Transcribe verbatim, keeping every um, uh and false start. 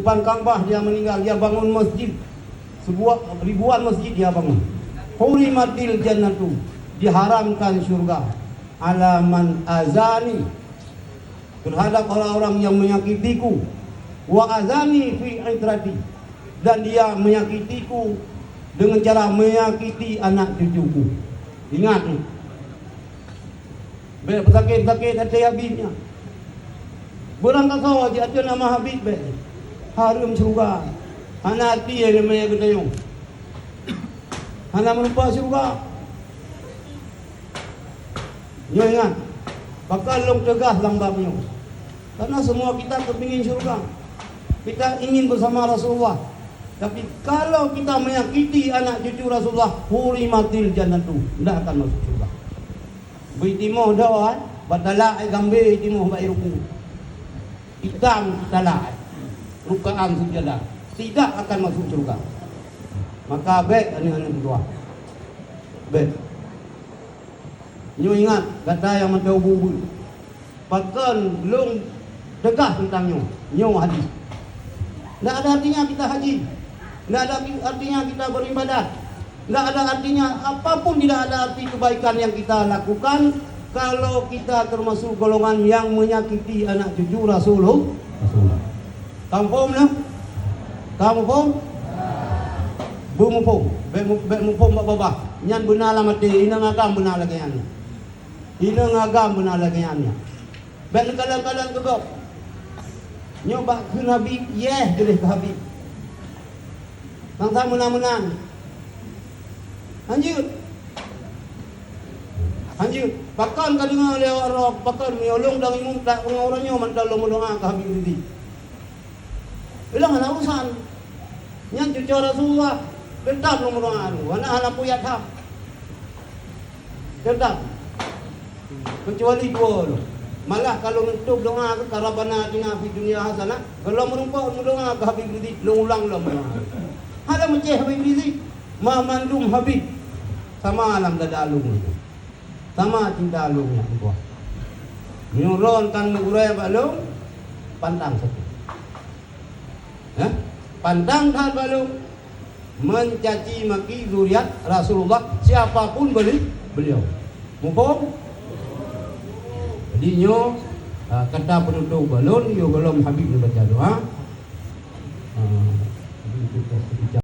Depan Ka'bah dia meninggal, dia bangun masjid. Sebuah, ribuan masjid dia bangun. Hurimatil jannatu, diharamkan syurga. Ala man azani, terhadap orang-orang yang menyakitiku. Wa azani fi itrati, dan dia menyakitiku dengan cara menyakiti anak cucuku. Ingat ni. Bèk peusakét-sakét até Habib nyan. Beurangkasoe jiateueh nama Habib bèk. Hareuem syeuruga. Hana até leumèe geutanyoe. Hana meurumpok syeuruga. Nyoe ingat, pakon lôn teugas lam bab nyoe. Karena semua kita kepingin syeuruga. Kita ingin bersama Rasulullah. Tapi kalau kita menyakiti anak cucu Rasulullah, hurimatil jannatu, ndak akan masuk syurga. Beuitimoh doa, eh, bak talak, eh, gambé itimoh bak ruku. Itam talak, eh, rukaan sujada. Tidak akan masuk syurga. Maka bèk aneuk-aneuk meudoa. Bèk. Nyoe ingat, gata nyang mantong ubeut-ubeut. Pakon lôn teugas teuntang nyoe, nyoe hadis. Ndak ada artinya kita haji. Ndak ada artinya kita beribadat. Ndak ada artinya, apapun tidak ada arti kebaikan yang kita lakukan kalau kita termasuk golongan yang menyakiti anak cucu Rasulullah. Rasulullah. Ka muphom nyoe? Ka muphom? Beumuphom. Bèk mu-, bèk muphom bak babah. Nyan beuna lam até, inong agam beuna lagèe nyan. Inong agam beuna lagèe nyan nyan. Bèk neukalon-kalon keu gob. Nyoe bak kheun Habib, yeh, jeuet keu Habib. Bangsa meunan-meunan. Hanjeuet. Hanjeuet. Pakon ka deungoe lé awak droe, pakon meunyoe lôn dan imum tak deungoe uroe nyoe mantong lôn meudoa keu Habib Rizik. Ilong hana urusan. Nyan cucoe Rasulullah, teutap lôn meudoa lôn. Hana, hana peue jak tham. Teutap. Keucuali dua lôn. Malah ka lôn neutôb doa keu ka Rabbana atina fid dunya hasanah, goh lom meurumpok meudoa keu Habib Rizik, lôn ulang lom meudoa. Hana meucéh Habib Rizik, ma mandum Habib sama lam dada lôn. Sama cinta lôn nyan Allah. Meunyoe droen kan meugurèe bak lôn, pantang sapeue. Hah? Pantang that bak lôn mencaci maki zuriat Rasulullah, siapapun beli-, beliau. Muphom? Jadi nyoe, ah, kata penutup bak lôn, yôh goh lom Habib neubaca doa. Ah, jadi itu